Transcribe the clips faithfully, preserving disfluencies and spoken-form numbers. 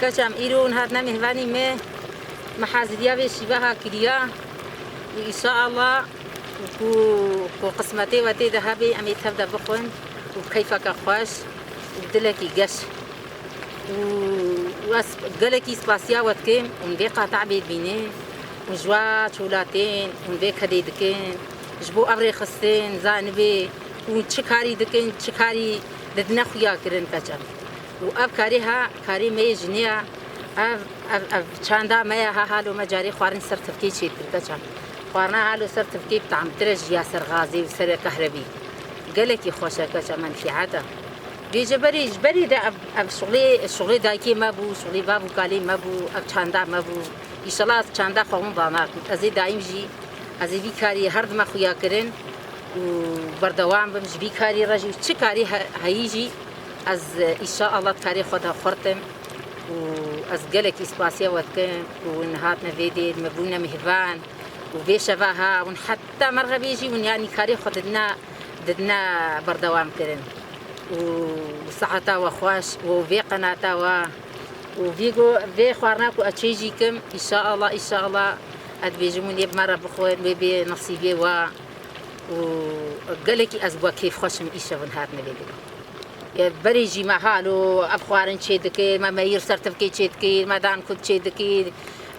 Keça em îro hûn hatine mêhvanî me, me haziriya vê şîveha kiriya û înşaallah ku, ku qismetê we tê de hebe em ê tev de bixwin û keyfeke xweş û dilekî geş. Û ez gelekî spasiya we dikim, hûn vê qata bê dibînin û ji we çolatên, hûn vê kedê dikin, ji bo ev rêxistin zanibê hûn çi karî dikin, çi karî didine xuya kirin keça. Û ev karê ha, karê me yê jinê ya, ev, ev, ev çanda me ya ha, halo me carê xwarin ser tivkê çêdikir keça. Xwarina halo ser tivkê bi tamtir e ji ya ser gazê û ser kahrebî. Gelekî xweş e keça, menfîet e. Vêce berê, ji berê de ev, ev şuxlê, şuxlê dayikê me bû, şuxlê bav û kalê me bû, ev çanda me bû. Înşallah ez çanda xwe hûn danakin. Ez ê daîm jî, ez ê vî karî her dima xuya kirin û berdewam bim ji vî karî re jî û çi karî he-, heyî jî ez, e, înşaallah di karê xwe de xurt im û ez gelekî spasiya we dikim ku hûn hatine vê dê, me bûne mêhvan û vê şeva ha hûn heta merxebê jî hûn yanî karê xwe didine, didine berdewam kirin. Û saeta we xweş û vê qenata we û vî go vê xwarina ku ez çêjî kim, înşaallah, înşaallah, ez dibêjim hûn ê bi me re bixwin, wê bê nesîbê we û gelekî ez bi we kêfxweş im îşev hûn hatine vê dê. Berê jî me halo ev xwarin çêdikir, me meyir ser tivkê çêdikir, me dan kut çêdikir,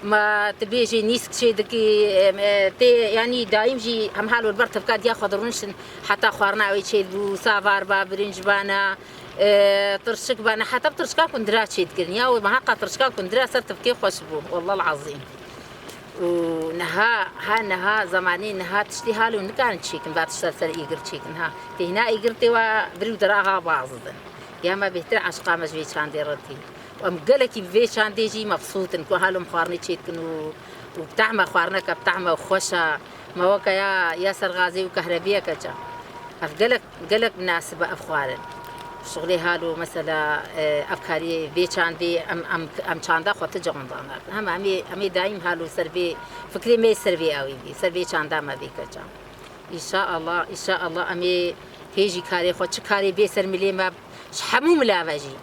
me tu bêjê nîsk çêdikir, em, e, tê, yanî daîm jî em halo li ber tivka diya xwe dirûniştin, heta xwarina wê çêdibû, savar ba, birinc bana, e, tirşik bana, heta bi tirşika kundira çêdikirin. Ya wê me heqa tirşika kundira ser tivkê xweş bû, wallah el-azîm. Û niha, ha niha, zemanê niha tiştê halo nikarin çêkin, va tişt ser, ser êgir çêkin ha. Tê hîna êgir tê wa birî û diraha bazidin. Ya me bêhtir eşqa me ji vê çandê re tî. Û em gelekî bi vê çandê jî mebsût in ku halo em xwarinê çêdikin û, û bi tehme xwarineke bi tehme û xweş e. Me weke ya, ya ser gazê û kahrebiyeke ça. Ev gelek Gelek minasib e ev xwarin. Şixulê halo mesela, e, ev kariyê vê çandê em, em, em çanda xwe ti cihondan nakin. Hema em ê, em ê daîm halo ser vê fikrê me ser vê awî bî, ser vê çanda me vê keça. Înşaallah, înşaallah em ê hê jî karê xwe, çi karê bê ser milê me, ji hemû mila ve jî.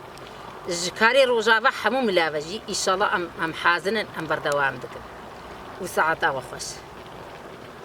Ji karê rojava hemû mila ve jî, înşallah em, em hazir in, em berdewam dikin. Û saeta we xweş.